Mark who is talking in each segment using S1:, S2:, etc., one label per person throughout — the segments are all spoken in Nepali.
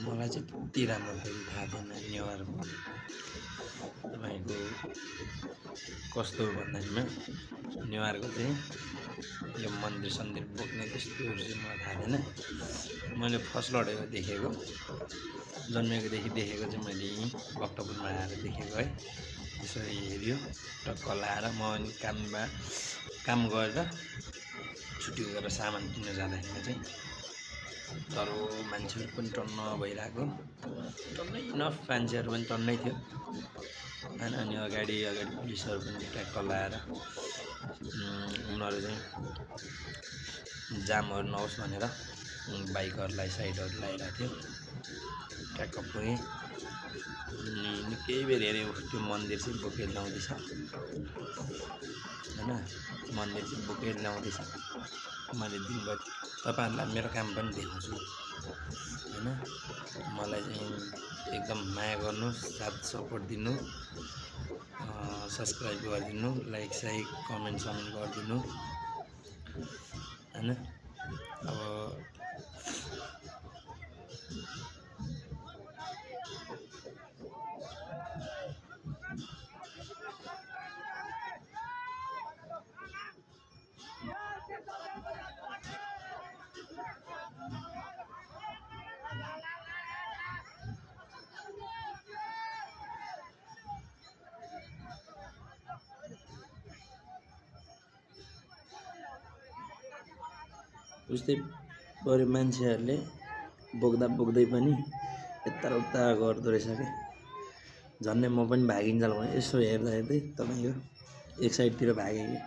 S1: मलाई चाहिँ त्यति राम्रो फेरि थाहा थिएन नेवारको तपाईँको कस्तो भन्दामा नेवारको चाहिँ यो मन्दिर सन्दिर बोक्ने त्यस्तोहरू चाहिँ मलाई थाहा थिएन। मैले फर्स्ट लडेको देखेको जन्मेकोदेखि देखेको चाहिँ मैले यहीँ भक्तपुरमा आएर देखेको है। त्यसरी हेऱ्यो टक्क लाएर म अनि काम गरेर छुट्टी गरेर सामान किन्न जाँदाखेरि चाहिँ तर मान्छेहरू पनि टन्न भइरहेको टन्नै इनफ मान्छेहरू पनि टन्नै थियो होइन। अनि अगाडि पुलिसहरू पनि ट्याक्क लाएर उनीहरू चाहिँ जामहरू नहोस् भनेर बाइकहरूलाई साइडहरू लगाइरहेको थियो। ट्याक्क पुगेँ निकै बेर हेऱ्यो त्यो मन्दिर चाहिँ बोकेर ल्याउँदैछ होइन। मन्दिर चाहिँ बोकेर ल्याउँदैछ मैले दिनभरि तपाईँहरूलाई मेरो काम पनि देखाउँछु होइन। मलाई चाहिँ एकदम माया गर्नु, साथ सपोर्ट दिनु, सब्सक्राइब गरिदिनु, लाइक साइक कमेन्ट गरिदिनु होइन। अब उस्तै पऱ्यो मान्छेहरूले बोक्दै पनि यता उता गर्दो रहेछ क्या। झन्डै म पनि भागिन्जाल भयो यसो हेर्दा तपाईँको एक साइडतिर भागेँ कि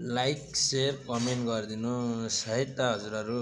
S1: लाइक सेयर कमेन्ट गरिदिनु है त हजुरहरू।